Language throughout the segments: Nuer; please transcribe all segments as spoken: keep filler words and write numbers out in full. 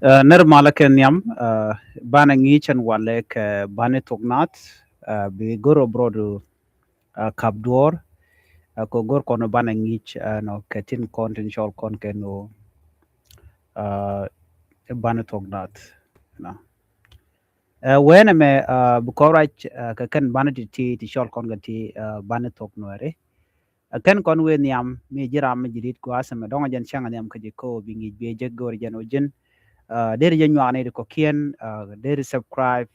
Ɛ, nɛr malä kɛ nhiam, ɛ, banɛ ŋi̱i̱c ɛn walɛ kɛ bani thok nath, ɛ, bi gör ɔ brɔdu, ɛ, kap duɔ̱ɔ̱r, ɛ, kɛ gör kɔn banɛ ŋi̱i̱c, ɛ, nɔ kɛ tin kɔn tin cɔl kɔn kɛ nɔ, ɛ, bani thok nath. Nɔ. Ɛ, wee nɛmɛ, ɛ, bi kɔn ruac, ɛ, kɛ kɛn bani ti ti ti cɔl kɔn kɛ ti, ɛ, bani thok nuɛri. Ɛ kɛn kɔn wee nhiam mi ji̱ ram mi ji̱ rit gua̱a̱th ɛmɛ dɔ̱ŋ ɛ jɛn cäŋ ɛ nhiam kä ji̱ ko̱o̱p bi ŋi̱i̱c bi ɛ jek go̱o̱r jɛn ɔ ji̱n. Ɛ, deri jɛ nyuak ni ri kɔ̱kiɛn, ɛ, deri subscribe,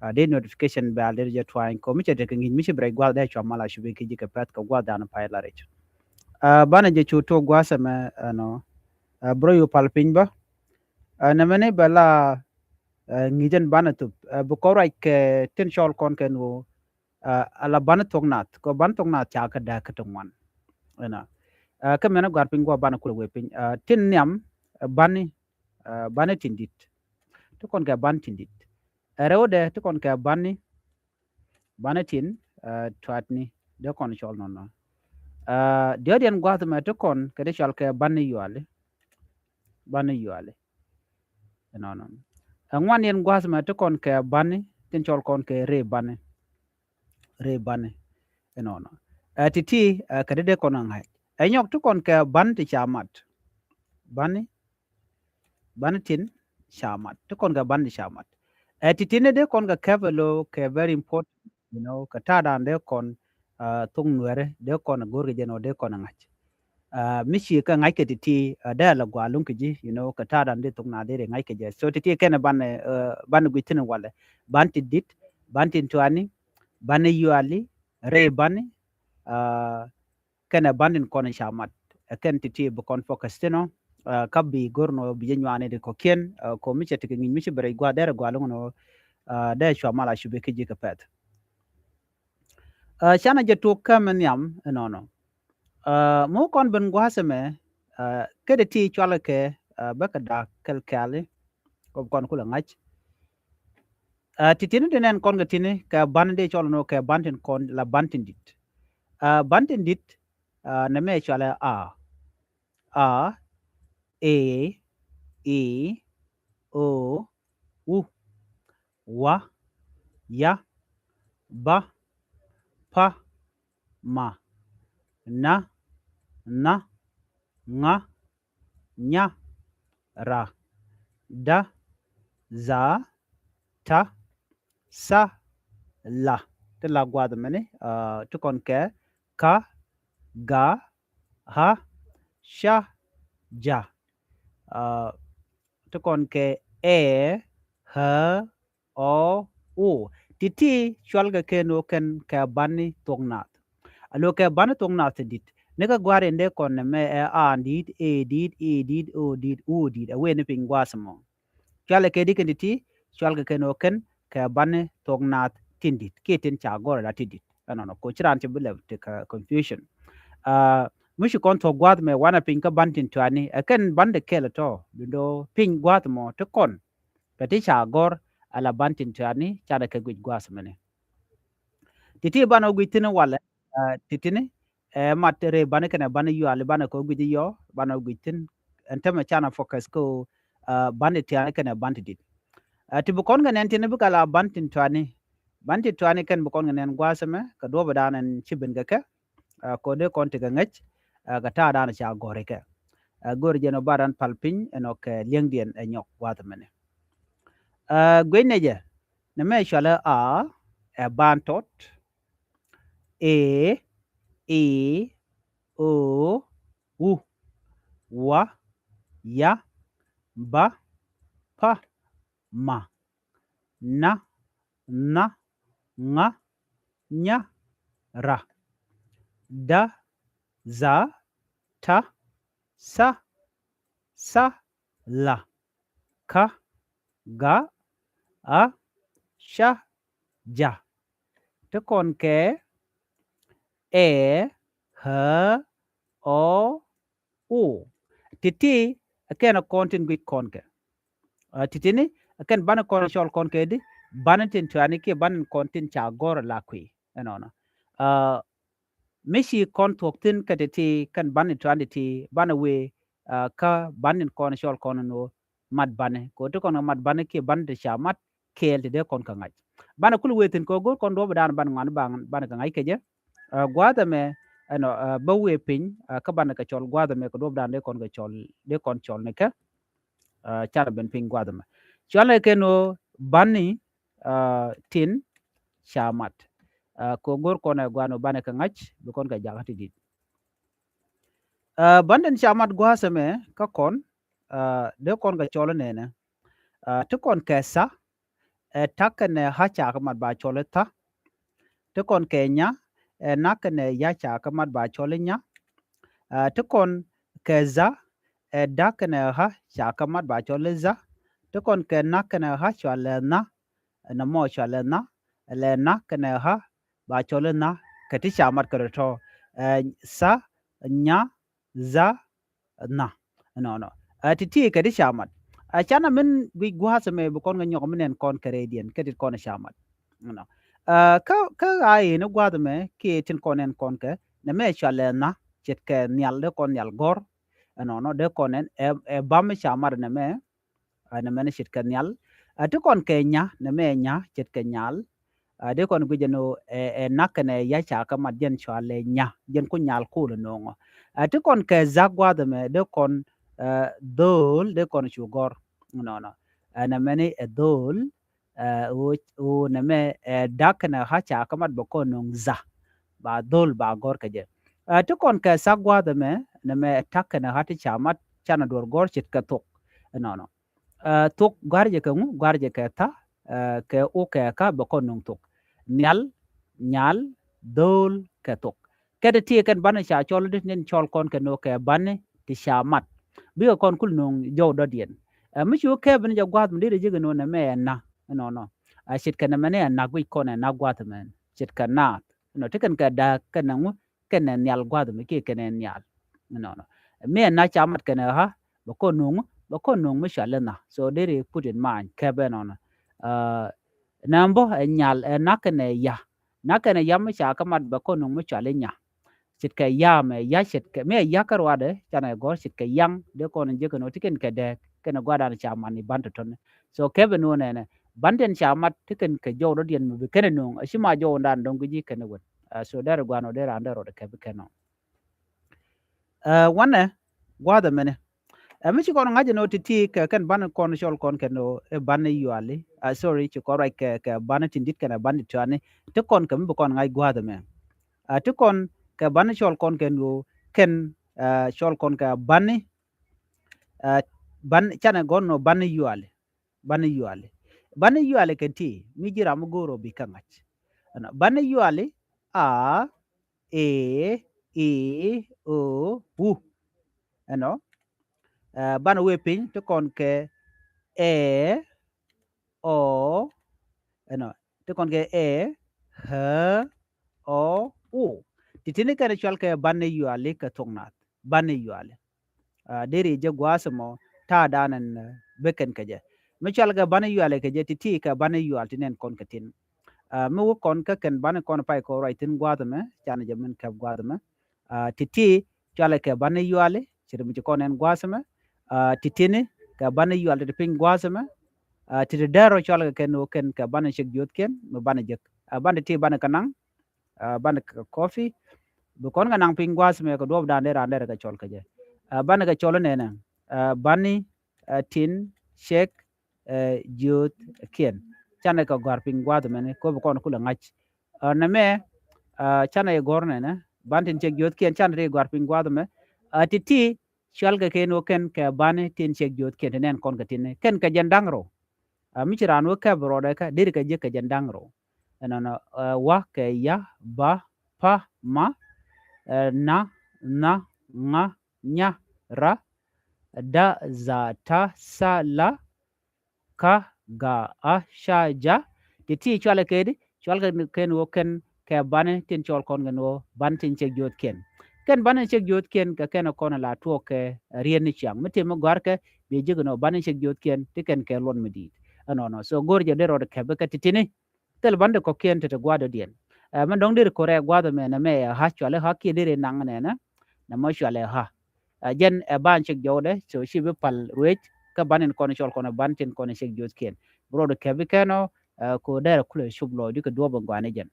ɛ, deri notification bell deri jɛ tuany kɔ mi cɛ tekɛ ŋi̱i̱c mi ci bi rɛc gua̱a̱th dee cua mal a cubi ki ji̱ kɛ pɛth kɛ gua̱a̱th dan pay la rɛc. Ɛ, banɛ jɛ cu tok gua̱a̱th ɛmɛ ɛnɔ, ɛ, bro yu pal piny bä. Ɛ, nɛmɛ ni bɛ la, ɛ, ŋi̱i̱c ɛn banɛ thup, ɛ, bi kɔn ruac kɛ tin cɔl kɔn kɛn ɣöö, ɛ, ala bani thok nath, kɛ bani thok nath ca kɛ dääk kä ti ŋuan. Ɛnɔ. Ɛ, kä mɛn ɛ gɔ̱a̱r piny guɔ bani kulɛ wee piny. Ɛ, tin nhiam, ɛ, bani, ɛ, bani tin di̱t. Ti kɔn kɛ bani tin di̱t. Ɛ rɛwdɛ ti kɔn kɛ bani, bani tin, ɛ, tuatni. Dee kɔn cɔl nɔnɔ. Ɛ, diɔt yɛn gua̱a̱th mɛ ti kɔn kɛ ti cɔl kɛ bani yuali. Bani yuali. Ɛnɔnɔ. Ɛ ŋuan yɛn gua̱a̱th mɛ ti kɔn kɛ bani, tin cɔl kɔn kɛ rɛy bani. Rɛy bani. Ɛnɔnɔ. Ɛ ti̱ti̱, ɛ kɛ ti dee kɔn ɛ ŋa̱c. Ɛ nyɔk ti kɔn kɛ bani ti ca mat. Bani, bani tin ca mat. Ti kɔn kɛ bani ti ca mat. Ɛ ti̱ti̱ ni dee kɔn kɛ kɛp ɛ lo̱ kɛ very important, you know, kɛ ta̱a̱ dan dee kɔn, ɛ, thok nuɛri, dee kɔn ɛ go̱r kɛ jɛn ɔ dee kɔn ɛ ŋa̱c. Ɛ, mi ci kɛ ŋa̱c kɛ ti̱ti̱, ɛ, dee lɛ gua̱a̱ luŋ kɛ ji̱, you know, kɛ ta̱a̱ dan dee thok na dee ri ŋa̱c kɛ jɛ. So ti̱ti̱ kɛn ɛ ban, ɛ, ban gui̱c thi̱n walɛ. Ban tin di̱t, ban tin tuani, bani yuali, rɛy bani, ɛ, kɛn ɛ ban tin kɔn ca mat. Ɛ kɛn ti̱ti̱ bi kɔn focus thi̱n ɔ, ɛ, ka bi go̱r nɔ bi jɛ nyuani di kɔ̱kiɛn, ɛ, kɔ mi cɛ tekɛ ŋi̱i̱c mi ci bi rɛc gua̱a̱th dee rɛ gua̱a̱ luŋ nɔ, ɛ, dee cua mal a cubi ki ji̱ kɛ pɛth. Ɛ, canɛ jɛ tok kä mi nhiam ɛnɔnɔ. Ɛ, mi wä kɔn ben gua̱a̱th ɛmɛ, ɛ, kɛ dee ti cualɛ kɛ, ɛ, bä kɛ da̱a̱k kɛl kɛɛli, kɔ bi kɔn kulɛ ŋa̱c. Ɛ, ti tini ti nɛn kɔn kɛ tini kɛ ban dee cɔl nɔ kɛ ban tin kɔn la ban tin di̱t. Ɛ, ban tin di̱t, ɛ, nɛmɛ cualɛ a. A, e, i, o, u, wa, ya, ba, pa, ma, na, nha, ŋa, nya, ra, da, dha, ta, tha, la. Ti la gua̱a̱th mɛni, ɛ, ti kɔn kɛ ka, ga, ha, ca, ja. Ɛ, ti kɔn kɛ ɛ, ɣä, ɔ, o. Ti̱ti̱ cual kɛ kɛn ɔ kɛn kɛ bani thok nath. A lo̱ kɛ bani thok nath ti di̱t. Ni kɛ gua̱a̱r in dee kɔn nɛmɛ ɛ a di̱t, e di̱t, i di̱t, o di̱t, u di̱t. Ɛ wee ni piny gua̱a̱th mɔ. Cual kɛ di kɛn ti̱ti̱, cual kɛ kɛn ɔ kɛn kɛ bani thok nath tin di̱t kiɛ tin ca gɔr la tin di̱t. Ɛnɔnɔ ko ci raan ci bi lɛ ti kɛ confusion. Ɛ, mi ci kɔn thok gua̱a̱th mɛ wanɛ piny kä ban tin tuani ɛ kɛn ban de kɛl tɔ dundo piny gua̱a̱th mɔ ti kɔn kɛ ti ca gɔr ala ban tin tuani canɛ kɛ guic gua̱a̱th mɛni. Ti̱ti̱ banɛ guic thi̱n walɛ, ɛ, ti̱ti̱ni ɛ mat rɛy bani kɛnɛ bani yuali banɛ kɛ guic yɔ banɛ guic thi̱n. Ɛn tämɛ canɛ focus kä, ɛ, bani tiani kɛnɛ bani ti di̱t. Ɛ, ti bi kɔn kɛ nɛn ti̱ni bikɛ la bani tin tuani. Bani tin tuani kɛn bi kɔn kɛ nɛn gua̱a̱th ɛmɛ kɛ duɔ̱ɔ̱p dan ɛn ci ben kɛ kɛ. Ɛ, kɔ dee kɔn ti kɛ ŋäc, ɛ, kɛ ta̱a̱ dan ca gɔ̱ri kɛ. Ɛ, go̱ri jɛn ɔ ba dan pal piny ɛn ɔ kɛ liɛŋdiɛn ɛ nyɔk gua̱a̱th ɛmɛni. Ɛ, guic nɛ jɛ nɛmɛ cualɛ a, ɛ ban tɔt, e, i, o, u, wa, ya, ba, pa, ma, na, nha, ŋa, nya, ra, da, dha, ta, tha, tha, la, ka, ga, a, ca, ja. Ti kɔn kɛ ɛ, ɣä, ɔ, o. Ti̱ti̱ ɛ kɛn ɛ kɔn tin guic kɔn kɛ. Ɛ, ti̱ti̱ni ɛ kɛn bani kɔn cɔl kɔn kɛ di bani tin tuani kiɛ bani kɔn tin ca gɔr la kui̱. Ɛnɔnɔ. Ɛ, mi ci kɔn thuɔ̱k thi̱n kɛ ti̱ti̱ kɛn bani tuani ti̱ti̱ banɛ wee, ɛ, kä bani kɔn cɔl kɔn ni wä mat bani. Kɛ ɣöö te kɔn kɛ mat bani kiɛ bani ti ca mat kɛɛl ti dee kɔn kɛ ŋa̱c. Banɛ kul wëë thi̱n kɛ ɣöö go̱r kɔn duɔ̱ɔ̱p dan ban ŋuan ban, ban kɛ ŋa̱c kɛ jɛ. Ɛ, gua̱a̱th ɛmɛ, ɛnɔ, ɛ, bä wëë piny, ɛ, kä banɛ kɛ cɔl gua̱a̱th ɛmɛ kɛ duɔ̱ɔ̱p dan dee kɔn kɛ cɔl, dee kɔn cɔl ni kɛ. Ɛ, canɛ ben piny gua̱a̱th ɛmɛ. Cɔalɛ kɛn ɣöö bani, ɛ, tin ca mat. Ɛ, kɛ ɣöö go̱r kɔn ɛ gua̱a̱n ɣöö banɛ kɛ ŋa̱c, bi kɔn kɛ jakä ti di̱t. Ɛ, bani tin ca mat gua̱a̱th ɛmɛ kä kɔn, ɛ, dee kɔn kɛ cɔl nɛnɛ. Ɛ, ti kɔn kɛ tha, ɛ, ta kɛnɛ ɣa ca kɛ mat ba cɔl i̱ tha. Ti kɔn kɛ nya, ɛ, na kɛnɛ ya ca kɛ mat ba cɔl i̱ nya. Ɛ, ti kɔn kɛ dha, ɛ, da kɛnɛ ɣa ca kɛ mat ba cɔl i̱ dha. Ti kɔn kɛ na kɛnɛ ɣa cɔalɛ nha, ɛ, nɔmɔ cɔalɛ nha, ɛ, lɛ na kɛnɛ ɣa ba cɔl i̱ nha, kɛ ti ca mat kɛ rɔ tɔ, ɛ, tha, nya, dha, nha. Ɛnɔnɔ. Ɛ, ti̱ti̱ kɛ ti ca mat. Ɛ, canɛ min guic gua̱a̱th ɛmɛ bi kɔn kɛ nyɔk mi nɛn kɔn kɛ rɛydiɛn kɛ tit kɔn ca mat. Ɛnɔ. Ɛ, kä, kä ɣa̱a̱ in gua̱a̱th ɛmɛ kiɛ tin kɔn nɛn kɔn kɛ, nɛmɛ cɔalɛ nha, ce̱tkɛ nhial, dee kɔn nhial gɔ̱r. Ɛnɔnɔ, dee kɔn nɛn, ɛ, ɛ, bam mi ca mat nɛmɛ, ɛ, nɛmɛ ni ce̱tkɛ nhial. Ɛ, ti kɔn kɛ nya, nɛmɛ nya, ce̱tkɛ nyal. Ɛ, dee kɔn guic ɛn ɣöö, ɛ, ɛ, na kɛnɛ ya ca kɛ mat jɛn cɔalɛ nya, jɛn ku nyal kol ɛ no̱o̱ŋɔ. Ɛ, ti kɔn kɛ dha gua̱a̱th ɛmɛ, dee kɔn, ɛ, dho̱o̱l, dee kɔn cu gɔ̱r. Nɔnɔ. Ɛ, nɛmɛ ni ɛ dho̱o̱l, ɛ, ɣöö, ɣöö nɛmɛ, ɛ, da kɛnɛ ɣa ca kɛ mat bɛ kɔn no̱o̱ŋ dha. Ba dho̱o̱l ba gɔ̱r kɛ jɛ. Ɛ, ti kɔn kɛ tha gua̱a̱th ɛmɛ, nɛmɛ ɛ ta kɛnɛ ɣa ti ca mat, canɛ duɔ̱ɔ̱r gɔ̱r ce̱tkɛ thok. Ɛnɔnɔ. Ɛ, thok gɔ̱a̱r jɛ kɛ ŋu, gɔ̱a̱r jɛ kɛ tha, ɛ, kɛ o kɛ ka bɛ kɔn no̱o̱ŋ thok. Nhial, nyal, dho̱o̱l kɛ thok. Kɛ ti ti kɛn bani ca cɔl di nin cɔl kɔn kɛ no̱o̱ŋ kɛ bani ti ca mat. Bikɛ kɔn kul no̱o̱ŋ jɔw dɔ̱diɛn. Ɛ, mi cu kɛ bini jɛ gua̱a̱th mi deri jɛ kɛ no̱o̱ŋ nɛmɛ ɛ na. Ɛnɔnɔ. Ɛ, ce̱tkɛ nɛmɛ ni ɛ na guic kɔn ɛ na gua̱a̱th mɛn. Ce̱tkɛ naath. Ɛnɔ ti kɛn kɛ da̱a̱k kɛn ɛ ŋu, kɛnɛ nhial gua̱a̱th ɛmɛ kiɛ kɛnɛ nhial. Nɔnɔ. Mi ɛ na ca mat kɛnɛ ɣa, bɛ kɔn no̱o̱ŋ, bɛ kɔn no̱o̱ŋ mi cɔal i̱ nha. So deri put in mind, kɛpɛ nɔnɔ. Ɛ, nɛmɛ bä ɛ nyal, ɛ na kɛnɛ ya. Na kɛnɛ ya mi ca kɛ mat bɛ kɔn no̱o̱ŋ mi cɔal i̱ nya. Ce̱tkɛ ya mɛ, ya ce̱tkɛ, mi ɛ ya kä ruadɛ, canɛ gɔ̱r ce̱tkɛ yaŋ, dee kɔn jek kɛn ɣöö ti kɛn kɛ dɛɛk, kɛnɛ gua̱a̱r dan ca mat ni ban tɔ̱tɔ̱ni. So kɛpɛ no̱o̱ŋ nɛnɛ, ban tin ca mat ti kɛn kɛ jɔw dɔ̱diɛn mi bi kɛn ɛ no̱o̱ŋ, a ci ma jɔw dan dɔ̱ŋ ki ji̱ kɛn ɛ wän. Ɛ, so deri gua̱a̱n ɣöö dee raan dee rɔɔdɛ kɛpɛ kɛn ɔ. Ɛ, wanɛ gua̱a̱th ɛmɛnɛ. Ɛ, mi ci kɔn ŋa̱c ɛn ɣöö ti̱ti̱ kɛ kɛn bani kɔn cɔl kɔn kɛn ɣöö ɛ bani yuali. Ɛ, sorry, ci kɔn ruac kɛ, kɛ bani tin di̱t kɛnɛ bani ti tiani. Ti kɔn kɛ mi bi kɔn ŋa̱c gua̱a̱th ɛmɛ. Ɛ, ti kɔn kɛ bani cɔl kɔn kɛn ɣöö kɛn, ɛ, cɔl kɔn kɛ bani, ɛ, ban, canɛ gɔ̱r nɔ bani yuali. Bani yuali. Bani yuali kɛn ti mi ji̱ ram mi go̱o̱r ɔ bi kä ŋa̱c. Ɛnɔ, bani yuali a, e, i, o, u. Ɛnɔ, ɛ, bani wee piny ti kɔn kɛ ɛ, ɔ, ɛnɔ, ti kɔn kɛ ɛ, ɛ, ɔ, u. Ti tini kɛn cɔal kɛ bani yuali kɛ thok naath. Bani yuali. Ɛ, deri jɛ gua̱a̱th ɛmɔ ta̱a̱ danɛn, ɛ, bekɛn kɛ jɛ. Mi cɔal kɛ bani yuali kɛ jɛ ti̱ti̱ kɛ bani yual ti nɛn kɔn kɛ tin. Ɛ, mi wä kɔn kä kɛn bani kɔn pay kɔ ruac thi̱n gua̱a̱th ɛmɛ, canɛ jɛ min kɛp gua̱a̱th ɛmɛ. Ɛ, ti̱ti̱ cɔalɛ kɛ bani yuali, ci ri mi ci kɔn ɛn gua̱a̱th ɛmɛ. Ɛ, ti̱ti̱ni kɛ bani yual ti ti piny gua̱a̱th ɛmɛ. Ɛ, ti̱ti̱ dɛr rɔ cɔalɛ kɛ kɛn wä kɛn kɛ bani cek jiöthkiɛn, mi bani jek. Ɛ, bani ti bani kɛ naŋ, ɛ, bani kɛ kɔpi. Bi kɔn kɛ naŋ piny gua̱a̱th ɛmɛ kɛ duɔ̱ɔ̱p dan dee raan dee rɛ kɛ cɔl kɛ jɛ. Ɛ, bani kɛ cɔl inɛnɛ, ɛ, bani, ɛ, tin cek, ɛ, jiöthkiɛn. Canɛ kɛ gɔ̱a̱r piny gua̱a̱th ɛmɛni, kop kɔn kulɛ ŋa̱c. Ɛ, nɛmɛ, ɛ, canɛ i̱ gɔ̱r nɛnɛ, bani tin cek jiöthkiɛn, canɛ ti gɔ̱a̱r piny gua̱a̱th ɛmɛ. Ɛ, ti̱ti̱, cɔal kɛ kɛn wä kɛn kɛ bani tin cek jiöthkiɛn, ti nɛn kɔn kɛ tin. Kɛn kɛ jɛn da̱ŋ rɛw. Ɛ, mi ci raan wä kɛp rɔɔdɛ kɛ, deri kɛ jek kɛ jɛn da̱ŋ rɛw. Ɛnɔnɔ, ɛ, wa kɛ ya, ba, pa, ma, ɛ, na, nha, ŋa, nya, ra, da, dha, ta, tha, la, ka, ga, a, ca, ja. Ti̱ti̱ cɔalɛ kɛ di, cɔal kɛ kɛn wä kɛn kɛ bani tin cɔl kɔn kɛn wä bani tin cek jiöthkiɛn. Kɛn bani cek jiöthkiɛn kɛ kɛn kɔn la tuɔɔk kɛ riet ni ciaŋ. Mi ti mi gɔ̱a̱rkɛ bi jek ɛn wä bani cek jiöthkiɛn ti kɛn kɛ luɔt mi di̱i̱t. Ɛnɔnɔ. So go̱r jɛ dee rɔɔdɛ kɛp kɛ ti̱ti̱ni. Thil bani ti kɔ̱kiɛn ti ti gua̱a̱th dɔ̱diɛn. Ɛ, mɛn dɔ̱ŋ deri kɔrɛ gua̱a̱th ɛmɛ nɛmɛ ɛ ɣa, cɔalɛ ɣa kiɛ deri naŋ nɛnɛ. Nɛmɔ cɔalɛ ɣa. Ɛ, jɛn ɛ ban cek jɔwdɛ, so ci bi pal ruec kä ban in kɔn cɔl kɔn ban tin kɔn cek jiöthkiɛn. Bi rɔɔdu kɛpi kɛn ɔ, ɛ, ko dɛrɛ kulɛ cup lɔɔcdu kɛ duɔ̱ɔ̱p in gɔaa ni jɛn.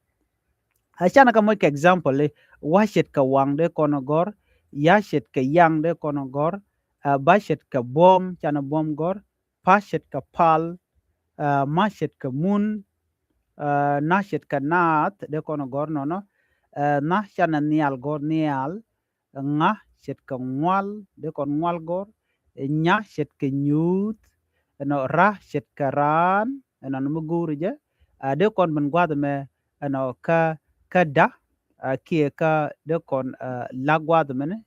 Ɛ, canɛ kɛ moc kɛ example i̱, wa ce̱tkɛ waŋ dee kɔn gɔ̱r, ya ce̱tkɛ yaŋ dee kɔn gɔ̱r, ɛ, ba ce̱tkɛ buɔ̱m, canɛ buɔ̱m gɔ̱r, pa ce̱tkɛ pal, ɛ, ma ce̱tkɛ mun, ɛ, na ce̱tkɛ naath dee kɔn gɔ̱r nɔnɔ, ɛ, na canɛ nhial gɔ̱r nhial, ŋa ce̱tkɛ ŋual dee kɔn ŋual gɔ̱r, ɛ, nya ce̱tkɛ nyuuth, ɛnɔ ra ce̱tkɛ raan, ɛnɔ ni mi go̱o̱ri jɛ, ɛ, dee kɔn ben gua̱th ɛmɛ, ɛnɔ kä, kä da, ɛ, kiɛ kä dee kɔn, ɛ, la gua̱th ɛmɛni,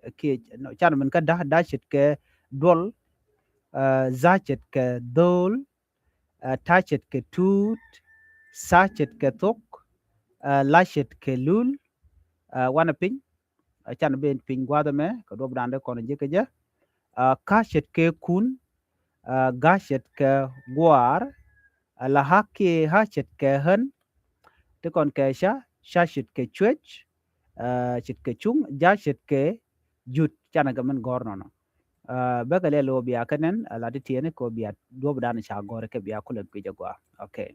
ɛ, kiɛ, ɛnɔ, canɛ ben kä da, da ce̱tkɛ duɔl, ɛ, dha ce̱tkɛ dho̱o̱l, ɛ, ta ce̱tkɛ tuut, tha ce̱tkɛ thok, ɛ, la ce̱tkɛ lul, ɛ, wanɛ piny, ɛ, canɛ ben piny gua̱th ɛmɛ, kɛ duɔ̱ɔ̱p dan dee kɔn ji̱ kɛ jɛ, ɛ, ka ce̱tkɛ kun, ɛ, ga ce̱tkɛ gua̱a̱r, ɛ, la ha kiɛ ha ce̱tkɛ ɣän, ti kɔn kɛ ca, ca ce̱tkɛ cuec, ɛ, ce̱tkɛ cuŋ, ja ce̱tkɛ jut, canɛ kɛ min gɔ̱r nɔnɔ. Ɛ, bä kɛ lɛl ɣöö bia kɛ nɛn, ɛ, la ti tiɛɛni kɛ ɣöö bia duɔ̱ɔ̱p dan ca gɔ̱ri kɛ bia kulɛ guic agɔaa. Okay.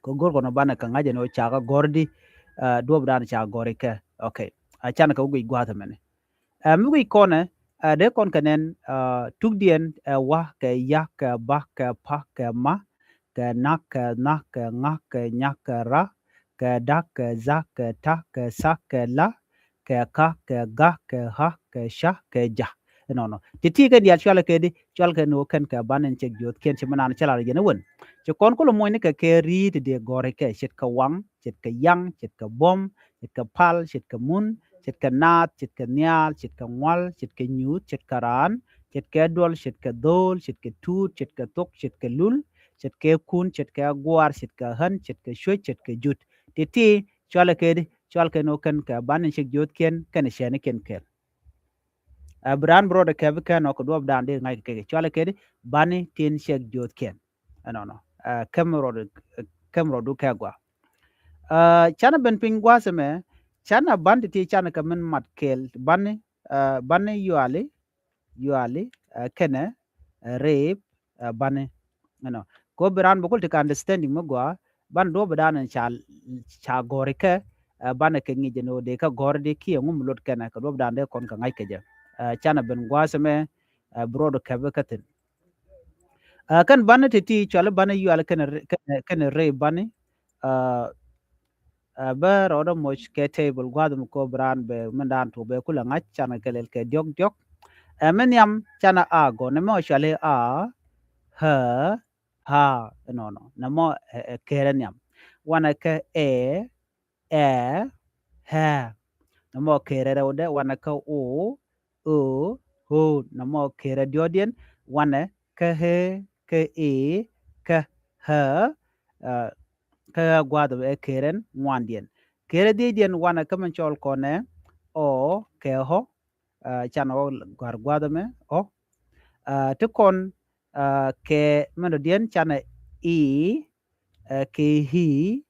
Kɛ go̱r kɔn banɛ kɛ ŋa̱c ɛn ɣöö ca kɛ gɔ̱r di, ɛ, duɔ̱ɔ̱p dan ca gɔ̱ri kɛ. Okay. Ɛ, canɛ kɛ wä guic gua̱a̱th ɛmɛni. Ɛ, mi guic kɔnɛ, ɛ, dee kɔn kɛ nɛn, ɛ, tukdiɛn, ɛ, wa, kɛ ya, kɛ ba, kɛ pa, kɛ ma, kɛ na, kɛ nha, kɛ ŋa, kɛ nya, kɛ ra, kɛ da, kɛ dha, kɛ ta, kɛ tha, kɛ la, kɛ ka, kɛ ga, kɛ ɣa, kɛ ca, kɛ ja. Ɛnɔnɔ. Ti ti kɛn diaal cualɛ kɛ di, cualɛ kɛ ni wä kɛn kɛ ban in cek jiöthkiɛn ci mi naan cɛ lar jɛn ɛ wen. Ci kɔn kulɛ muɔ̱nyni kɛ kɛ ri̱i̱t ti dee gɔ̱ri kɛ, ce̱tkɛ waŋ, ce̱tkɛ yaŋ, ce̱tkɛ buɔ̱m, ce̱tkɛ pal, ce̱tkɛ mun, ce̱tkɛ naath, ce̱tkɛ nhial, ce̱tkɛ ŋual, ce̱tkɛ nyuuth, ce̱tkɛ raan, ce̱tkɛ duɔl, ce̱tkɛ dho̱o̱l, ce̱tkɛ tuut, ce̱tkɛ thok, ce̱tkɛ lul, ce̱tkɛ kun, ce̱tkɛ gua̱a̱r, ce̱tkɛ ɣän, ce̱tkɛ cuec, ce̱tkɛ jut. Ti ti cualɛ kɛ di, cualɛ kɛ ni wä kɛn kɛ ban in cek jiöthkiɛn kɛnɛ cɛɛnikiɛn kɛɛl. Ɛ, bi raan bi rɔɔdɛ kɛpi kɛn ɔ kɛ duɔ̱ɔ̱p dan dee ŋa̱c kɛ kɛ, cualɛ kɛ di, bani tin cek jiöthkiɛn. Ɛnɔnɔ. Ɛ, kɛm rɔɔdu, ɛ, kɛm rɔɔdu kɛ gɔaa. Ɛ, canɛ ben piny gua̱a̱th ɛmɛ, canɛ ban ti ti canɛ kɛ min mat kɛɛl, bani, ɛ, bani yuali, yuali, ɛ, kɛnɛ, ɛ, rip, ɛ, bani. Ɛnɔ. Kɛ ɣöö bi raan bi kul ti kɛ understanding mi gɔaa, ban duɔ̱ɔ̱p dan ca, ca gɔ̱ri kɛ, ɛ, banɛ kɛ ŋi̱c ɛn ɣöö dee kɛ gɔ̱ri di kiɛ ŋu mi lot kɛnɛ, kɛ duɔ̱ɔ̱p dan dee kɔn kɛ ŋa̱c kɛ jɛ. Ɛ, canɛ ben gua̱a̱th ɛmɛ, ɛ, bi rɔɔdu kɛpi kä thi̱n. Ɛ, kɛn bani ti ti cuali bani yuali kɛnɛ ri-, kɛnɛ, kɛnɛ rip bani. Ɛ, ɛ, bä rɔɔdä moc kɛ table gua̱a̱th mi kop raan bɛ min daan tuɔk bɛ kulɛ ŋa̱c canɛ kɛ lɛl kɛ diɔ̱k diɔ̱k. Ɛ, mi nhiam canɛ a gɔ̱r nɛmɔ cuali a, ɣä, ɣaa, ɛnɔnɔ. Nɛmɔ ɛ, ɛ, kɛɛrɛ nhiam. Wanɛ kä ɛ, ɛ, ɣɛ. Nɛmɔ kɛɛrɛ rɛwdɛ, wanɛ kä o, ö, ɣöö. Nɛmɔ kɛɛrɛ diɔ̱ɔ̱diɛn, wanɛ kä ɣee, kä ëë, kä ɣä, ɛ, kä ɣä gua̱a̱th ɛ kɛɛrɛ ŋuandiɛn. Kɛɛrɛ dhiecdiɛn wanɛ kä min cɔl kɔnɛ ɔ kɛ ɣɔ̱, ɛ, canɛ ɣɔ̱ gɔ̱a̱r gua̱a̱th ɛmɛ ɣɔ̱. Ɛ, ti kɔn, ɛ, kɛ min dɔ̱diɛn canɛ i, ɛ, kɛ i̱,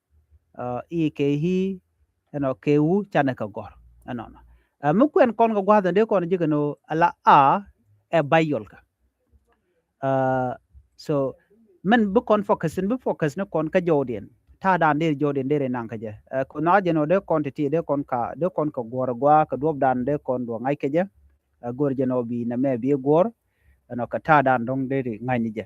ɛ, i̱ kɛ i̱, ɛnɔ kɛ u canɛ kɛ gɔ̱r. Ɛnɔnɔ. Ɛ, mi kuɛn kɔn kɛ gua̱a̱th ɛn dee kɔn ji̱ kɛn ɣöö ala a ɛ ba yɔlkä. Ɛ, so min bi kɔn focus, in bi focus ni kɔn kä jɔwdiɛn. Ta̱a̱ dan dee jɔwdiɛn dee ri naŋ kä jɛ. Ɛ, kɛ nhɔakä jɛn ɣöö dee kɔn ti ti dee kɔn ka, dee kɔn kɛ guɔ̱r ɛ gua̱a̱ kɛ duɔ̱ɔ̱p dan dee kɔn duɔ̱ɔ̱r ŋa̱c kä jɛ. Ɛ, go̱r jɛn ɣöö bi nɛmɛ bi guɔ̱r. Ɛnɔ kɛ ta̱a̱ dan dɔ̱ŋ dee ri ŋa̱c ni jɛ.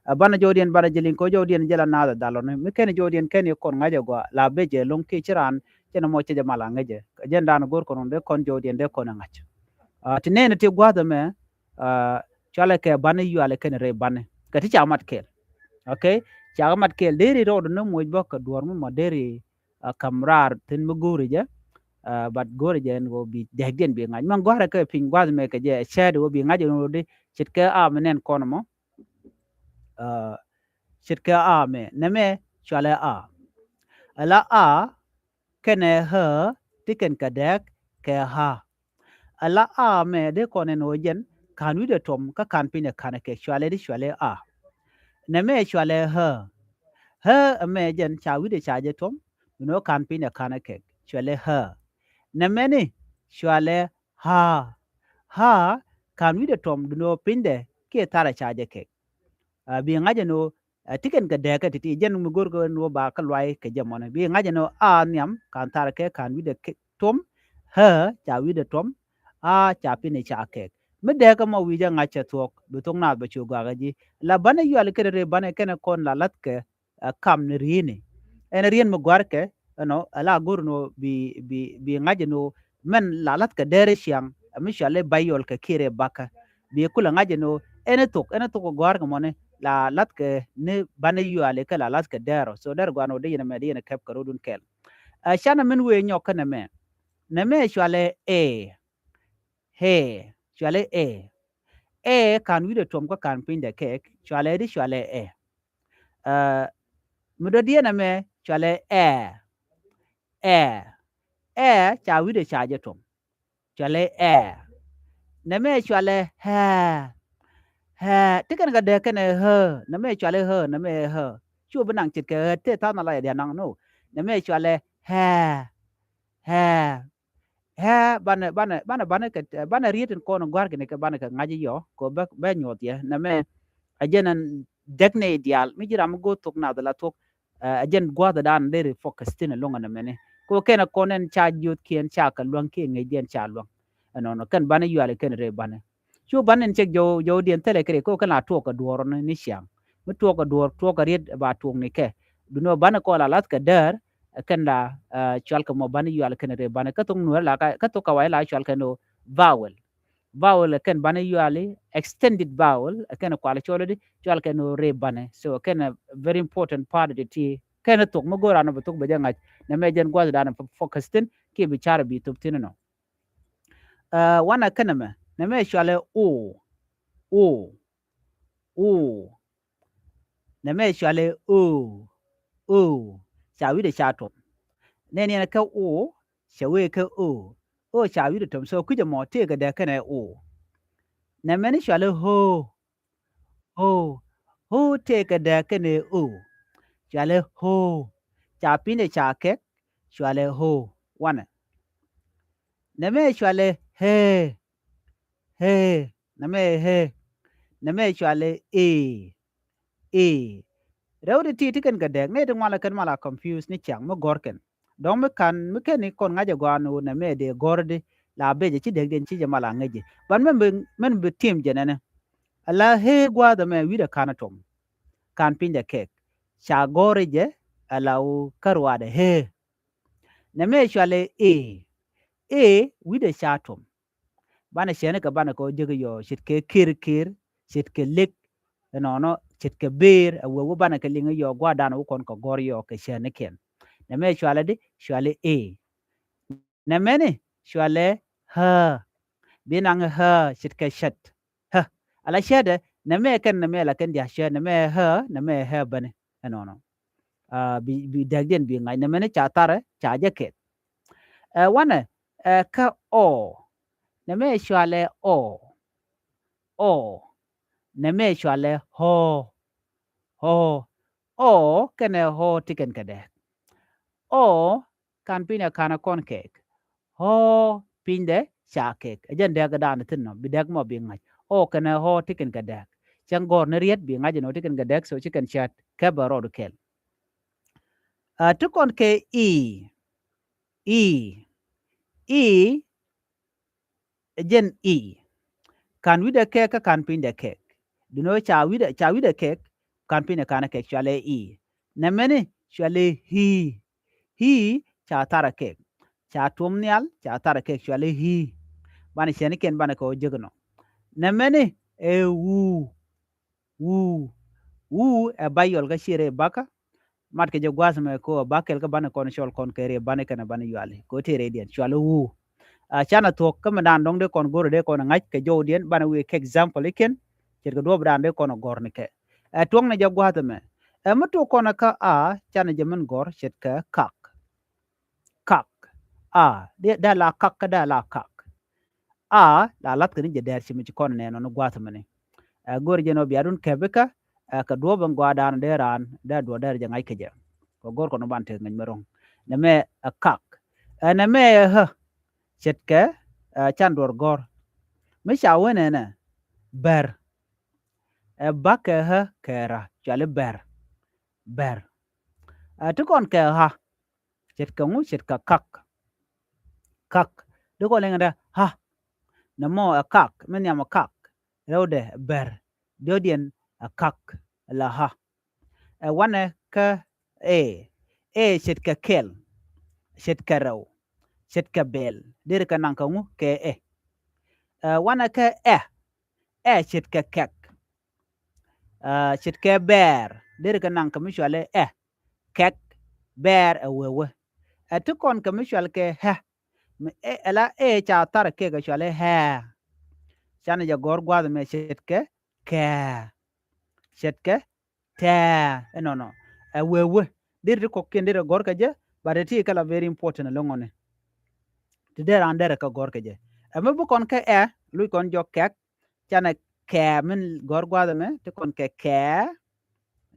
Ɛ, banɛ jɔwdiɛn banɛ jɛ liŋ kɛ ɣöö jɔwdiɛn jɛ la naath ɛ dhal ɔni. Mi kɛn jɔwdiɛn kɛn yɛ kɔn ŋa̱c ɛ gɔaa la ben jɛ lo̱ŋ kiɛ ci raan cɛ nɛmɔ cɛ jɛ mal a ŋäc jɛ. Kɛ jɛn dan go̱r kɔn ɣöö dee kɔn jɔwdiɛn dee kɔn ɛ ŋa̱c. Ɛ, ti nɛɛni ti gua̱a̱th ɛmɛ, ɛ, cualɛ kɛ bani yuali kɛnɛ rip bani. Kɛ ti ca mat kɛɛl. Okay? Ca mat kɛɛl. Deri rɔɔdu ni moc bä kɛ duɔ̱ɔ̱r mi mɔ deri, ɛ, kam raar thi̱n mi go̱o̱ri jɛ. Ɛ, but go̱o̱ri jɛ ɛn ɣöö bi dɛkdiɛn bi ŋa̱c. Mɛn gɔ̱a̱rɛ kɛ piny gua̱a̱th mɛ kɛ jɛ ɛ cɛɛt ɣöö bi ŋa̱c ɛn ɣöö di ce̱tkɛ a mi nɛn kɔn mɔ. Ɛ, ce̱tkɛ a mɛ. Nɛmɛ cualɛ a. Ala a kɛnɛ ɣä ti kɛn kɛ dɛɛk kɛ ɣä. Ala a mɛ dee kɔn ɛn ɣöö jɛn ka̱n wi̱cdɛ tuɔm kä ka̱n pinydɛ ka̱n ɛ kɛk, cualɛ di, cualɛ a. Nɛmɛ cualɛ ɣä. Ɣä ɛmɛ jɛn ca wi̱cdɛ ca jɛ tuɔm, duundɛ ɣöö ka̱n pinydɛ ka̱n ɛ kɛk, cualɛ ɣä. Nɛmɛni cualɛ ɣä. Ɣä ka̱n wi̱cdɛ tuɔm, duundɛ ɣöö pinydɛ kiɛ tharɛ ca jɛ kɛk. Ɛ, bi ŋa̱c ɛn ɣöö, ɛ, ti kɛn kɛ dääkä ti̱ti̱, jɛn mi go̱rkɛ ɛn ɣöö ba kä luay kɛ jɛ mɔnɛ. Bi ŋa̱c ɛn ɣöö a nhiam, ka̱n tharɛ kɛ ka̱n wi̱cdɛ kɛ tuɔ̱m, ɣä ca wi̱cdɛ tuɔ̱m, a ca pi̱n ɛ ca kɛk. Mi dääkä mɔ wi̱c jɛ ŋa̱c cɛ thuɔ̱k, bi thok naath bɛ cu gɔaa kä ji̱. La banɛ yuali kɛn rɛy banɛ kɛn kɔn la la̱thkɛ, ɛ, kam ni ri̱i̱ni. Ɛn ri̱i̱n mi gɔ̱a̱rkɛ, ɛnɔ, ala go̱r ɛn ɣöö bi, bi, bi ŋa̱c ɛn ɣöö mɛn la la̱thkɛ dääri ciaŋ, ɛ mi cuali Bayɔl kɛ kiɛ rɛy bakä. Bi kulɛ ŋa̱c ɛn ɣöö ɛn thok, ɛn thok gɔ̱a̱rkɛ mɔni, la la̱thkɛ ni banɛ yuali kɛ la la̱thkɛ däär ɔ. So däär gɔaa ɛn ɣöö dee yɛn ɛmɛ, dee yɛn ɛ kɛp kɛ rɔ̱dun kɛɛl. Ɛ, canɛ min wëë nyɔk kä nɛmɛ. Nɛmɛ cuali ɛ. Ɛ. Cuali ɛ. Ɛ ka̱n wi̱cdɛ tuɔ̱m kä ka̱n pinydɛ kɛk, cuali di cuali ɛ. Ɛ, mi dɔ̱diɛn ɛmɛ cuali ɛ. Ɛ. Ɛ ca wi̱cdɛ ca jɛ tuɔ̱m. Cuali ɛ. Nɛmɛ cuali ɛ. Ɛ. Ti kɛn kɛ dääk kɛn ɛ ɛ. Nɛmɛ cuali ɛ. Nɛmɛ ɛ. Cu bi naŋ ce̱tkɛ ɛ te tha̱a̱ŋ ala yɛ diaal naŋ, no. Nɛmɛ cuali ɛ. Ɛ. Ɛ, banɛ, banɛ, banɛ, banɛ kɛ, banɛ riet in kɔn gɔ̱a̱rkɛ ni kɛ banɛ kɛ ŋa̱c yɔ, kɛ bɛ, bɛ nyuɔth yɛ. Nɛmɛ, ɛ jɛn ɛn däk nɛy diaal, mi ji̱ ram mi go̱o̱r thok naath la thok, ɛ, ɛ jɛn gua̱a̱th dan deri focus thi̱n ɛlɔ̱ŋ ɛn nɛmɛni. Kɛ kɛn kɔn ɛn ca jiöthkiɛn ca kɛ luäŋ kiɛ ŋäcdiɛn ca luäŋ. Ɛnɔnɔ, kɛn banɛ yuali kɛn rɛy banɛ. Cu banɛ in cek jɔw, jɔwdiɛn thilɛ kɛ rɛy, kɛ kɛn la tuɔɔk kɛ duɔ̱ɔ̱r ni, ni ciaŋ. Mi tuɔɔk kɛ duɔ̱ɔ̱r, tuɔɔk kɛ riet ba tuɔɔk ni kɛ. Duundɛ banɛ kɔn la la̱thkɛ däär, ɛ kɛn la, ɛ, cual kɛ mɔ banɛ yuali kɛn rɛy banɛ. Kä thok Nuäärä la, kä thok Kawaja la cual kɛn ɣöö vowel. Vowel ɛ kɛn banɛ yuali, extended vowel, ɛ kɛn kual cɔl di, cual kɛn ɣöö rɛy banɛ. So ɛ kɛn ɛ very important part di ti. Kɛn ɛ thok mi go̱o̱r an bɛ thok bɛ jɛ ŋa̱c. Nɛmɛ jɛn gua̱th dan fo-, focus thi̱n, kiɛ bi car bi thop thi̱n nɔ. Ɛ, wanɛ kɛn nɛmɛ, nɛmɛ cuali o. O. O. Nɛmɛ cuali o. O. Ca wi̱cdɛ ca tuɔ̱m. Nɛn yɛn kɛ o, cɛ wee kɛ o. O ca wi̱cdɛ tuɔ̱m. So kui̱cɛ mɔ tëëkɛ dääk kɛnɛ o. Nɛmɛni cuali o. O. O tëëkɛ dääk kɛnɛ o. Cuali o. Ca pinydɛ ca kɛk, cuali o. Wanɛ. Nɛmɛ cuali ɛ. Ɛ. Nɛmɛ ɛ. Nɛmɛ cuali ɛ. Ɛ. Rɛw ti ti ti kɛn kɛ dääk, nɛy ti ŋuan la kɛn mal a confuse ni ciaŋ mi gɔ̱r kɛn. Dɔ̱ŋ mi ka̱n, mi kɛn ni kɔn ŋa̱c ɛ gɔaa ni ɣöö nɛmɛ dee gɔ̱r di la bec ɛ ci dääkdiɛn ci jɛ mal a ŋäc jɛ. But mɛn bi, mɛn bi tim jɛ nɛnɛ. Ala ɛ gua̱a̱th ɛmɛ wi̱cdɛ ka̱n a tuɔ̱m. Ka̱n pinydɛ kɛk. Ca gɔ̱r jɛ, ala ɣöö kä ruaadɛ ɛ. Nɛmɛ cuali ɛ. Ɛ wi̱cdɛ ca tuɔ̱m. Banɛ cɛn kɛ banɛ kɛ ɣöö jek yɔ, ce̱tkɛ kir kir, ce̱tkɛ lek, ɛnɔnɔ, ce̱tkɛ bëër, ɛ wee wä banɛ kɛ liŋ yɔ, gua̱a̱r dan wä kɔn kɛ gɔ̱r yɔ kɛ cɛn kɛn. Nɛmɛ cuali di, cuali ɛ. Nɛmɛni cuali ɛ. Bi naŋ ɛ ce̱tkɛ cɛt. Ɛ. Ala cɛtdɛ, nɛmɛ kɛn, nɛmɛ la kɛn dia̱ cɛt, nɛmɛ ɛ, nɛmɛ ɛ bäni. Ɛnɔnɔ. Aa, bi, bi dääkdiɛn bi ŋa̱c, nɛmɛni ca tharɛ, ca jɛ kɛk. Ɛ, wanɛ, ɛ, kä ɔ. Nɛmɛ cuali ɛ ɔ. Ɔ. Nɛmɛ cuali ɛ ɔ. Ɔ. Ɔ kɛnɛ ɔ ti kɛn kɛ dääk. Ɔ ka̱n pinydɛ ka̱n a kɔn kɛk. Ɔ pinydɛ ca kɛk. Ɛ jɛn dääk dan thi̱n nɔ, bi dääk mɔ bi ŋa̱c. Ɔ kɛnɛ ɔ ti kɛn kɛ dääk. Cäŋ gɔ̱r ni riet bi ŋa̱c ɛn ɔ ti kɛn kɛ dääk, so ci kɛn cäät kɛ bɛ rɔɔdu kɛl. Aa, ti kɔn kɛ i. I. I. Ɛ jɛn i. Ka̱n wi̱cdɛ kɛk kä ka̱n pinydɛ kɛk. Duundɛ ɣöö ca wi̱cdɛ, ca wi̱cdɛ kɛk, ka̱n pinydɛ ka̱n kɛk, cuali ɛ i. Nɛmɛni cuali ɛ i̱. I̱ ca tharɛ kɛk. Ca tuɔ̱m nhial, ca tharɛ kɛk, cuali ɛ i̱. Banɛ cɛn kɛn banɛ kɛ ɣöö jek nɔ. Nɛmɛni ɛ u. U. U ɛ vowel kä ciɛ rɛy bakä. Mat kɛ jɛ gua̱a̱th mɛ kɛ ɣöö ba kɛl kä banɛ kɔn cɔl kɔn kɛ rɛy banɛ kɛnɛ banɛ yuali. Kɛ ɣöö tëë rɛydiɛn cuali u. A, canɛ thuɔ̱k kä mi dan dɔ̱ŋ dee kɔn go̱r dee kɔn ŋa̱c kɛ jɔwdiɛn, banɛ wee kɛ example i̱ kɛn. Ce̱tkɛ duɔ̱ɔ̱p dan dee kɔn gɔ̱r ni kɛ. Ɛ tuɔ̱ŋ ni jɛ gua̱a̱th mɛ. Ɛ mi tok kɔn kä a, canɛ jɛ min gɔ̱r ce̱tkɛ kak. Kak. A, dee, dee la kak kä dee la kak. A, la la̱thkɛ ni jɛ dɛɛr ci mi ci kɔn nɛn ɔ ni gua̱a̱th mɛni. Ɛ, go̱r jɛ ni ɔ bia dun kɛp ikä, ɛ, kɛ duɔ̱ɔ̱p in gɔaa dan dee raan, dee duɔ̱ɔ̱r dee rɛ jɛ ŋa̱c kɛ jɛ. Kɛ go̱r kɔn ban tek ŋäc mi ro̱ŋ. Nɛmɛ ɛ kak. Ɛ, nɛmɛ ɛ ɣä. Ce̱tkɛ, ɛ, can duɔ̱ɔ̱r gɔ̱r. Mi ca wen ɛnɛ, bɛr. Ɛ ba kɛ ɣä kɛ ra, cɔali bɛr. Bɛr. Ɛ ti kɔn kɛ ɣa. Ce̱tkɛ ŋu? Ce̱tkɛ kak. Kak. Di kɔn liŋ dɛ ɣa. Nɛ mɔ ɛ kak. Mi nhiam ɛ kak. Rɛwdɛ bɛr. Diɔ̱kdiɛn ɛ kak. La ɣa. Ɛ wanɛ kä ɛ. Ɛ ce̱tkɛ kɛl. Ce̱tkɛ rɛw. Ce̱tkɛ bɛl. Deri kɛ naŋ kɛ ŋu? Kɛ ɛ. Ɛ wanɛ kä ɛ. Ɛ ce̱tkɛ kɛk. Ɛ ce̱tkɛ bɛɛr. Deri kɛ naŋ kɛ mi cɔali ɛ. Kɛk. Bɛɛr ɛ wee wee. Ɛ ti kɔn kɛ mi cɔal kɛ ɣä. Mi ɛ, ɛ la ɛ ca thar kɛ kɛ cɔali ɣä. Canɛ jɛ gɔ̱r gua̱a̱th ɛmɛ ce̱tkɛ kɛ. Ce̱tkɛ tɛɛ. Ɛnɔnɔ. Ɛ wee wee. Deri ti kɔ̱kiɛn deri gɔ̱r kɛ jɛ, but ɛ ti kɛ la very important ɛlɔ̱ŋ ɔni. Ti dee raan derɛ kɛ gɔ̱r kɛ jɛ. Ɛ mi bi kɔn kä ɛ, luc kɔn jɔk kɛk, canɛ kɛ min gɔ̱r gua̱a̱th ɛmɛ, ti kɔn kɛ kɛ,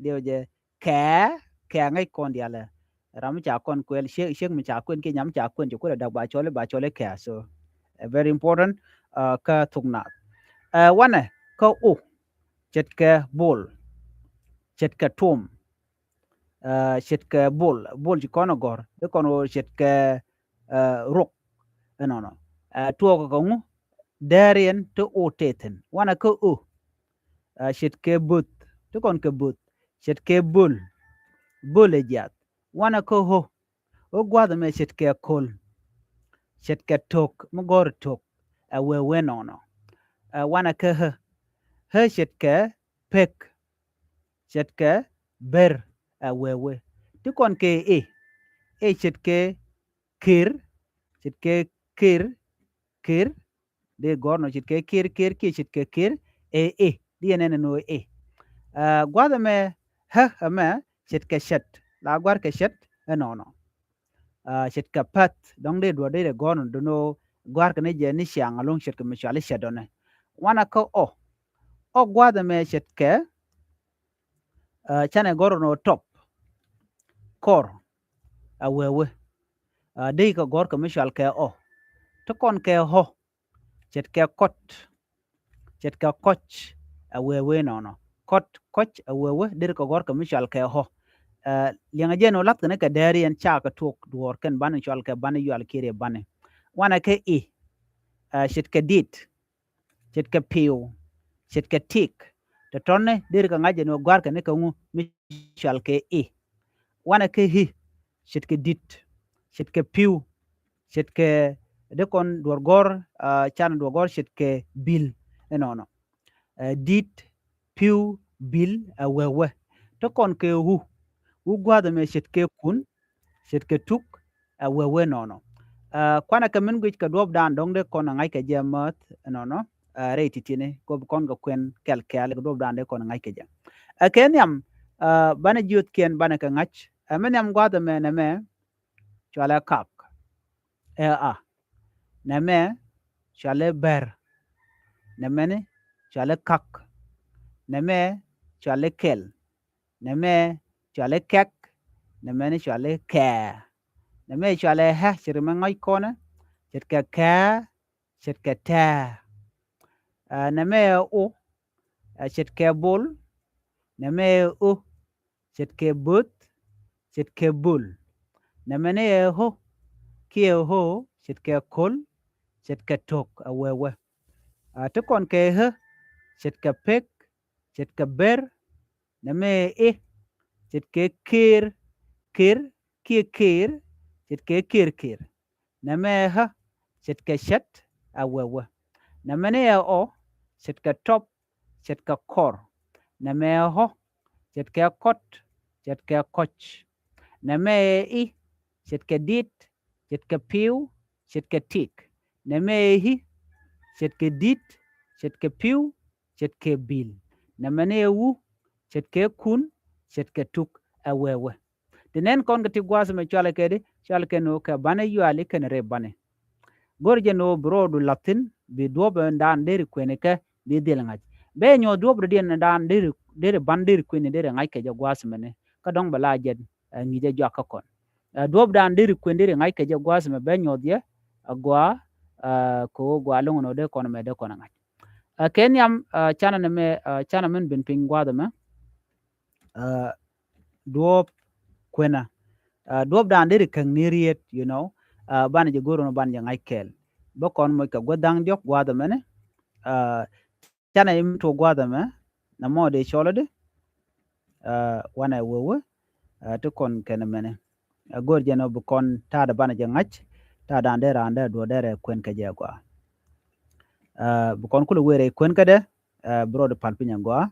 diɛw jɛ kɛ, kɛ ŋäc kɔn dialɛ. Ram mi ca kɔn kuɛl, ciek, ciek mi ca kuɛn kiɛ nyam mi ca kuɛn, ci kulɛ dak ba cɔl, ba cɔl kɛ. So, ɛ very important, ɛ, kä thuk naath. Ɛ wanɛ kä u, ce̱tkɛ bol, ce̱tkɛ tum, ɛ ce̱tkɛ bol, bol ci kɔn ɛ gɔ̱r, di kɔn ɣöö ce̱tkɛ, ɛ, ruk. Ɛnɔnɔ. Ɛ tuɔɔk kɛ ŋu? Dääriɛn ti u tëë thi̱n. Wanɛ kä u. Ɛ ce̱tkɛ bo̱th. Ti kɔn kɛ bo̱th. Ce̱tkɛ böl. Böl ɛ jiath. Wanɛ kä ɣö. Ɣöö gua̱a̱th ɛmɛ ce̱tkɛ ko̱l. Ce̱tkɛ to̱k. Mi gɔ̱r to̱k. Ɛ wee wee nɔnɔ. Ɛ wanɛ kä ɣä. Ɣä ce̱tkɛ pek. Ce̱tkɛ ber. Ɛ wee wee. Ti kɔn kɛ i̱. I̱ ce̱tkɛ kir. Ce̱tkɛ kir. Kir. Di gɔ̱r nɔ ce̱tkɛ kir, kir, kiɛ ce̱tkɛ kir. Ɛ i̱. Di yɛn ɛn ɛn ɣöö i̱. Ɛ gua̱a̱th ɛmɛ ɣä ɛmɛ ce̱tkɛ cɛt. La gua̱a̱r kɛ cɛt ɛnɔnɔ. Ɛ ce̱tkɛ päth. Dɔ̱ŋ di duɔ̱r di gɔ̱r nɔ do̱n ɣöö gua̱a̱r kɛ ni jɛ ni ciaŋ ɛlɔ̱ŋ ce̱tkɛ mi cɔali cɛt dɔ̱nɛ. Wanɛ kä ɔ. Ɔ gua̱a̱th ɛmɛ ce̱tkɛ, ɛ canɛ gɔ̱r nɔ top. Kɔr. Ɛ wee wee. Ɛ dee kɛ gɔ̱r kɛ mi cɔal kɛ ɔ. Ti kɔn kɛ ɣɔ. Ce̱tkɛ kɔt. Ce̱tkɛ kɔc. Ɛ wee wee nɔnɔ. Kɔt, kɔc, ɛ wee wee, deri kɛ gɔ̱r kɛ mi cɔal kɛ ɣɔ. Ɛ liɛŋɛ jɛn ɣöö la̱thkɛ ni kɛ dääriɛn, cakɛ tuɔɔk duɔ̱ɔ̱r kɛn banɛ cɔal kɛ banɛ yual kiɛ riɛ banɛ. Wanɛ kɛ i̱. Ɛ ce̱tkɛ dit. Ce̱tkɛ pi̱w. Ce̱tkɛ tik. Tɔ̱tɔ̱ni deri kɛ ŋa̱c jɛn ɣöö gua̱a̱r kɛ ni kɛ ŋu mi cɔal kɛ i̱. Wanɛ kä i̱. Ce̱tkɛ dit. Ce̱tkɛ pi̱w. Ce̱tkɛ di kɔn duɔ̱r gɔ̱r, ɛ canɛ duɔ̱r gɔ̱r ce̱tkɛ bi̱l. Ɛnɔnɔ. Ɛ dit, pi̱w, bi̱l, ɛ wee wee. Ti kɔn kɛ ɣu. Ɣu gua̱a̱th ɛmɛ ce̱tkɛ kun. Ce̱tkɛ tuk. Ɛ wee wee nɔnɔ. Ɛ kuanɛ kɛ min guic kɛ duɔ̱ɔ̱pdan dɔ̱ŋ dee kɔn ɛ ŋa̱c kɛ jɛ määth ɛnɔnɔ. Ɛ rɛy ti̱ti̱ni kop kɔn kɛ kuɛn kɛl kɛɛl kɛ duɔ̱ɔ̱pdan dee kɔn ɛ ŋa̱c kɛ jɛ. Ɛ kɛ nhiam, ɛ banɛ jiöthkiɛn banɛ kɛ ŋa̱c. Ɛ mi nhiam gua̱a̱th ɛmɛ nɛmɛ cɔalɛ kak. Ɛ a. Nɛmɛ cɔalɛ bɛr. Nɛmɛni cɔalɛ kak. Nɛmɛ cɔalɛ kɛl. Nɛmɛ cɔalɛ kɛk. Nɛmɛni cɔalɛ kɛɛ. Nɛmɛ cɔalɛ ɣä, ce̱tkɛ mɛ ŋɔ̱c kɔnɛ. Ce̱tkɛ kɛɛ. Ce̱tkɛ tɛɛ. Ɛ nɛmɛ ɛ o. Ɛ ce̱tkɛ bol. Nɛmɛ ɛ o. Ce̱tkɛ bo̱th. Ce̱tkɛ böl. Nɛmɛni ɛ ɣö. Kiɛ ɣö. Ce̱tkɛ ko̱l. Ce̱tkɛ to̱k. Ɛ wee wee. Ɛ ti kɔn kɛ ɣä. Ce̱tkɛ pek. Ce̱tkɛ ber. Nɛmɛ ɛ i̱. Ce̱tkɛ kir. Kir. Kiɛ kir. Ce̱tkɛ kir kir. Nɛmɛ ɛ ɣä. Ce̱tkɛ cɛt. Ɛ wee wee. Nɛmɛni ɛ ɔ. Ce̱tkɛ tɔp. Ce̱tkɛ kɔr. Nɛmɛ ɛ ɣɔ. Ce̱tkɛ kɔt. Ce̱tkɛ kɔc. Nɛmɛ ɛ i̱. Ce̱tkɛ dit. Ce̱tkɛ pi̱w. Ce̱tkɛ tik. Nɛmɛ ɛ i̱. Ce̱tkɛ dit. Ce̱tkɛ pi̱w. Ce̱tkɛ bi̱l. Nɛmɛni ɛ wu. Ce̱tkɛ kun. Ce̱tkɛ tuk. Ɛ wee wee. Ti nɛn kɔn kɛ ti gua̱a̱th ɛmɛ cɔalɛ kɛ di, cɔalɛ kɛ ni ɣöö kɛ banɛ yuali kɛnɛ rɛy banɛ. Go̱r jɛ ni ɣöö bi rɔɔdu la̱thi̱n, bi duɔ̱ɔ̱p ɛn daan deri kuɛni kɛ, bi dhil ŋa̱c. Bɛ nyuɔ̱th duɔ̱ɔ̱p rɔ̱diɛn ɛn daan deri, deri ban deri kuɛni deri ŋa̱c kɛ jɛ gua̱a̱th ɛmɛni. Kä dɔ̱ŋ bɛ la jɛn, ɛ, ŋi̱i̱cɛ jɔak kä kɔn. Ɛ, duɔ̱ɔ̱p daan deri kuɛni deri ŋa̱c kɛ jɛ gua̱a̱th ɛmɛ bɛ nyuɔ̱th yɛ, ɛ, gɔaa, ɛ, kɛ ɣöö gɔaa lo̱ŋ ɛn ɣöö dee kɔn ɛmɛ dee kɔn ɛ ŋa̱c. Ɛ kɛ nhiam, ɛ, canɛ nɛmɛ, ɛ, canɛ min ben piny gua̱a̱th ɛmɛ. Ɛ, duɔ̱ɔ̱p kuenä. Ɛ, duɔ̱ɔ̱p dan deri käŋ ni riet, you know. Ɛ, banɛ jɛ go̱r ɛn banɛ jɛ ŋa̱c kɛɛl. Bä kɔn moc kɛ gua̱th da̱ŋ diɔ̱k gua̱a̱th ɛmɛni. Ɛ, canɛ mi tuɔk gua̱a̱th ɛmɛ. Nɛmɔ dee cɔl ɛ di. Ɛ, wanɛ wee wee. Ɛ, ti kɔn kɛn ɛmɛni. Ɛ, go̱r jɛn ɔ bi kɔn ta̱a̱dɛ banɛ jɛ ŋa̱c. Ta̱a̱dan dee raan dee duɔ̱ɔ̱r dee rɛ kuɛn kɛ jɛ gɔaa. Ɛ, bi kɔn kulɛ wee rɛ kuɛn kädɛ. Ɛ, bi rɔɔdu pal piny agɔaa.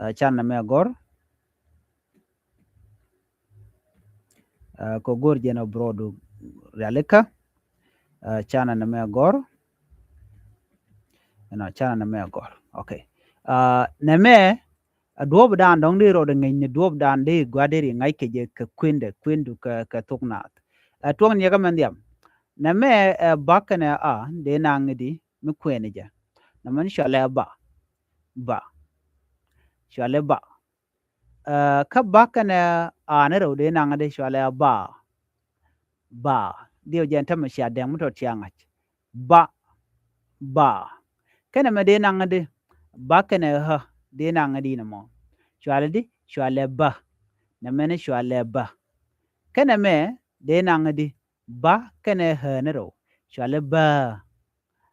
Ɛ, canɛ nɛmɛ agɔr. Ɛ, kɛ go̱r jɛn ɔ bi rɔɔdu rialikä. Ɛ, canɛ nɛmɛ agɔr. Ɛnɔ, canɛ nɛmɛ agɔr. Okay. Ɛ, nɛmɛ, ɛ, duɔ̱ɔ̱p dan dɔ̱ŋ dee rɔɔdu ŋäcni duɔ̱ɔ̱p dan dee gua̱a̱th deri ŋa̱c kɛ jɛ kɛ kuendɛ, kuendu kɛ, kɛ thok naath. Ɛ, tuɔ̱ŋ niɛkä mɛn dhiam. Nɛmɛ, ɛ, ba kɛnɛ a, dee naŋ di, mi kuɛni jɛ. Nɛmɛni cualɛ ba. Ba. Cualɛ ba. Ɛ, kä ba kɛnɛ a ni rɛw dee naŋ di cualɛ ba. Ba. Diɛw jɛn tämɛ cia dɛŋ mi tɔt cia ŋa̱c. Ba. Ba. Kɛnɛ mɛ dee naŋ di. Ba kɛnɛ ɣä dee naŋ di nɛmɔ. Cualɛ di, cualɛ bä. Nɛmɛni cualɛ bä. Kɛnɛ mɛ dee naŋ di. Ba kɛnɛ ɣä ni rɛw. Cualɛ bä.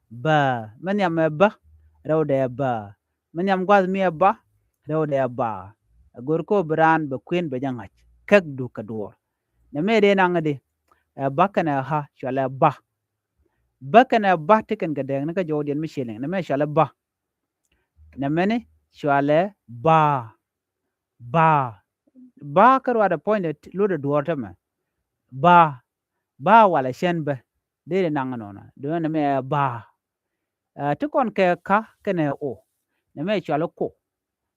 Bä. Mɛ nhiam ɛ bä. Rɛw dɛ bä. Mɛ nhiam gua̱th mi ɛ ba, rɛw dɛ ba. Ɛ go̱r kɔ bi raan bɛ kuën bɛ jɛ ŋa̱c. Käk du kɛ duɔ̱ɔ̱r. Nɛmɛ dee naŋ di. Ɛ ba kɛnɛ ɣä cualɛ ba. Ba kɛnɛ ba ti kɛn kɛ dɛɛk ni kä jɔwdiɛn mi ci liŋ. Nɛmɛ cualɛ ba. Nɛmɛni cualɛ ba. Ba. Ba kä ruaadɛ puɔ̱nydɛ luɔtdɛ duɔ̱ɔ̱r tämɛ. Ba. Ba walɛ cɛn bä. Dee dee naŋ nɔnɔ. Duundɛ nɛmɛ ɛ ba. Ɛ, ti kɔn kɛ ka kɛnɛ o. Nɛmɛ cuali ko.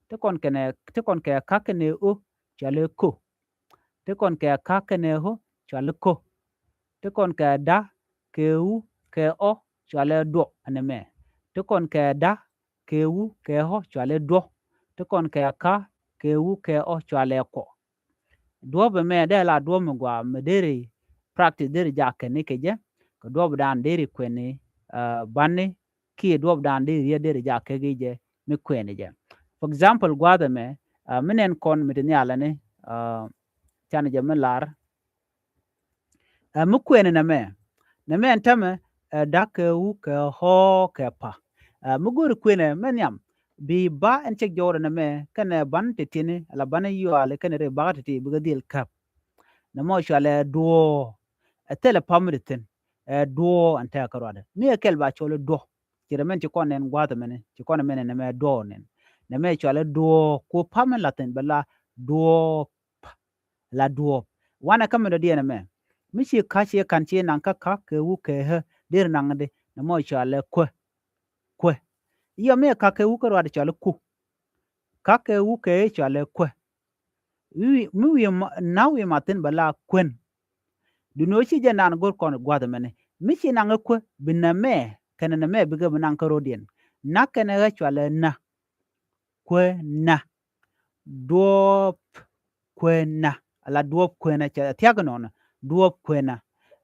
Ti kɔn kɛnɛ, ti kɔn kɛ ka kɛnɛ o, cuali ko. Ti kɔn kɛ ka kɛnɛ o, cuali ko. Ti kɔn kɛ da kɛ u kɛ ɔ, cuali duɔ. Ɛnɛmɛ. Ti kɔn kɛ da kɛ u kɛ ɔ, cuali duɔ. Ti kɔn kɛ ka kɛ u kɛ ɔ, cuali kɔ. Duɔ̱ɔ̱p ɛmɛ dee la duɔ̱ɔ̱p mi gɔaa mi deri practice deri jak kɛn ni kɛ jɛ. Kɛ duɔ̱ɔ̱p dan deri kuɛni, ɛ, bani kiɛ duɔ̱ɔ̱p dan deri riet deri jak kɛ gi jɛ mi kuɛni jɛ. For example, gua̱a̱th ɛmɛ, ɛ, mi nɛn kɔn mi ti nhial ɛni, ɛ, canɛ jɛ mi lar. Ɛ, mi kuɛni nɛmɛ. Nɛmɛ ɛn tämɛ, ɛ, dak kɛ u kɛ ɣɔɔ kɛ pa. Ɛ, mi go̱ri kuɛnɛ mɛ nhiam. Bi ba ɛn cɛk jɔwdɛ nɛmɛ kɛnɛ ban ti tiɛni ala ban yuali kɛnɛ ri bakä ti ti bikɛ dhil käp. Nɛmɔ cualɛ duɔ̱ɔ̱. Ɛ thilɛ pam mi ti thi̱n. Ɛ duɔ̱ɔ̱ ɛn tɛk kä ruadɛ. Mi ɛ kɛl ba cɔl i̱ duɔ̱. Ci rɛ mɛn ci kɔn nɛn gua̱a̱th ɛmɛni. Ci kɔn ɛmɛni nɛmɛ duɔ̱ɔ̱ nɛn. Nɛmɛ cualɛ duɔ̱ɔ̱. Ku pam mi la thi̱n bɛ la duɔ̱ɔ̱. La duɔ̱ɔ̱p. Wanɛ kä mi dɔ̱diɛn ɛmɛ. Mi ci ka̱ ci ka̱n ci naŋ kä ka̱ kɛ wu kɛ ɣä. Deri naŋ di. Nɛmɔ cualɛ kuɛ. Kuɛ. Yɔ mi ka̱ kɛ wu kä ruadɛ cualɛ ku. Ka̱ kɛ wu kɛ ɣä cualɛ kuɛ. Wi̱i̱, mi wi̱i̱ ma, na wi̱i̱ ma thi̱n bɛ la kuɛn. Duundɛ ɣöö ci jɛ naan go̱r kɔn gua̱th ɛmɛni. Mi ci naŋ ɛ kuɛ, bi nɛmɛ, kɛnɛ nɛmɛ bikɛ bi naŋ kä ro̱diɛn. Na kɛnɛ ɣä cualɛ na. Kuɛ na. Duɔ̱ɔ̱p kuɛ na. Ala duɔ̱ɔ̱p kuɛ na cɛ thiak nɔnɔ. Duɔ̱ɔ̱p kuɛ na.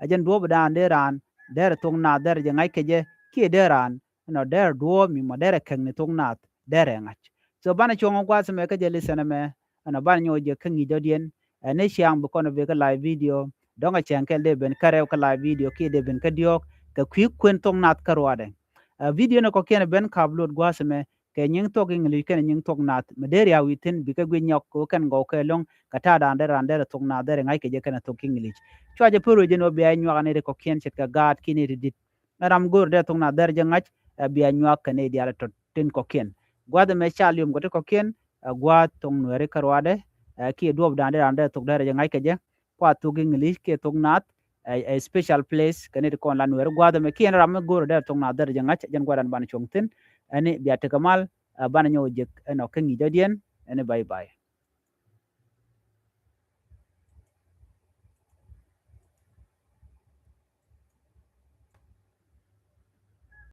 A jɛn duɔ̱ɔ̱p dan dee raan. Derɛ thok naath derɛ jɛ ŋa̱c kɛ jɛ. Kiɛ dee raan. Ɛnɔ derɛ duɔ̱ɔ̱p mi mɔ derɛ kɛk ni thok naath. Derɛ ŋa̱c. So banɛ cuɔ̱ŋ ɔ gua̱th ɛmɛ kä jɛ listen ɛmɛ. Ɛnɔ banɛ nyɔk jɛ kä ŋi̱i̱c dɔ̱diɛn. Ɛn ni ciaŋ bi kɔn bi kä live video. Dɔ̱ŋ a cɛŋ kɛl dee ben kä rɛw kä live video kiɛ dee ben kä diɔ̱ɔ̱k. Kɛ kui̱ kuën thok naath kä ruaadɛ. Ɛ, video ni kɔ̱kiɛn ben kap luɔt gua̱a̱th ɛmɛ kɛ nyiŋ thok English kɛnɛ nyiŋ thok naath. Mi dee ria̱a̱ wi̱i̱ thi̱n bikɛ guic nyɔk kɛ kɛn gɔw kɛ lo̱ŋ kɛ ta̱a̱ da̱a̱n dee raan dee rɛ thok naath dee rɛ ŋa̱c kɛ jɛ kɛnɛ thok English. Cua jɛ pär wee jɛn ɣöö bia nyuak ni ri kɔ̱kiɛn ce̱tkɛ gaat ki̱ni ti di̱t. Ɛ ram go̱o̱r dee thok naath dee rɛ jɛ ŋa̱c, ɛ bia nyuak kɛn i̱ diaal tɔ̱ tin kɔ̱kiɛn. Gua̱a̱th ɛmɛ ca liom kɛ ti kɔ̱kiɛn, ɛ gua̱a̱th thok nuɛɛri kä ruaadɛ, ɛ kiɛ duɔ̱ɔ̱p da̱a̱n dee raan dee thok dee rɛ jɛ ŋa̱c kɛ jɛ. Kua thok English kiɛ thok naath, ɛ, ɛ special place kɛ ni ti kɔn la nuɛɛri gua̱a̱th ɛmɛ kiɛ ni ram mi go̱o̱r dee thok naath dee rɛ jɛ ŋa̱c, ɛ jɛn gua̱a̱th dan banɛ cuɔ̱ŋ thi̱n. Ɛni bia tekɛ mal, ɛ banɛ nyɔk jek ɛnɔ kä ŋi̱i̱c dɔ̱diɛn, ɛni bye bye.